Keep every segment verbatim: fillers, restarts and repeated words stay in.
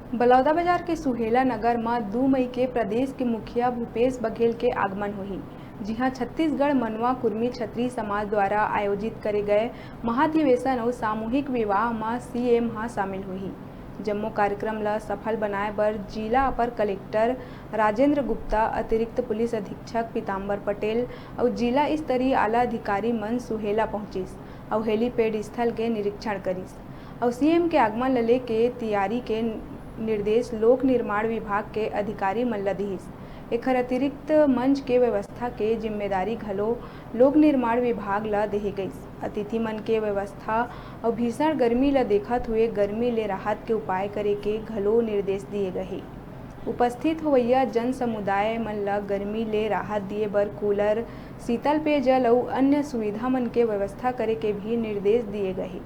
बलौदाबाजार के सुहेला नगर म दू मई के प्रदेश के मुखिया भूपेश बघेल के आगमन होही, जिहां छत्तीसगढ़ मनवा कुर्मी छतरी समाज द्वारा आयोजित करे गए महाधिवेशन अउ सामूहिक विवाह म सीएम ह शामिल होही। जम्मो कार्यक्रम ल सफल बनाए बर जिला अपर कलेक्टर राजेंद्र गुप्ता, अतिरिक्त पुलिस अधीक्षक पीताम्बर पटेल अउ जिला स्तरीय आला अधिकारी मन सुहेला पहुंचिस अउ हेलीपैड स्थल के निरीक्षण करिस। अउ सीएम के आगमन ल लेके तियारी के निर्देश लोक निर्माण विभाग के अधिकारी मन ल दिहिस। एखर अतिरिक्त मंच के व्यवस्था के जिम्मेदारी घलो लोक निर्माण विभाग ल देहे गइस। अतिथि मन के व्यवस्था अउ भीषण गर्मी ल देखत हुए गर्मी ले राहत के उपाय करे के घलो निर्देश दिए गए हे। उपस्थित होवइया जन समुदाय मन ल गर्मी ले राहत दिए बर कूलर, शीतल पेयजल अउ अन्य सुविधा मन के व्यवस्था करे के भी निर्देश दिए गए हे।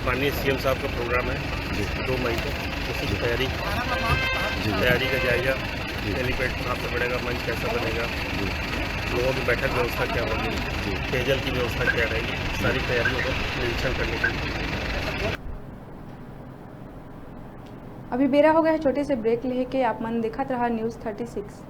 माननीय सीएम साहब का प्रोग्राम है जी। दो मई को, उसी की तैयारी, जी। तैयारी का जायजा, जी। हेलीपैड कहाँ पे बनेगा, मंच कैसा बनेगा, जी। लोगों की बैठक व्यवस्था क्या होगी, जी। पेयजल की व्यवस्था क्या रहेगी, सारी तैयारियों का निरीक्षण करने के लिए। अभी बेरा हो गया है छोटे से ब्रेक लेके, आप मन देखत रहा न्यूज़ थर्टी सिक्स।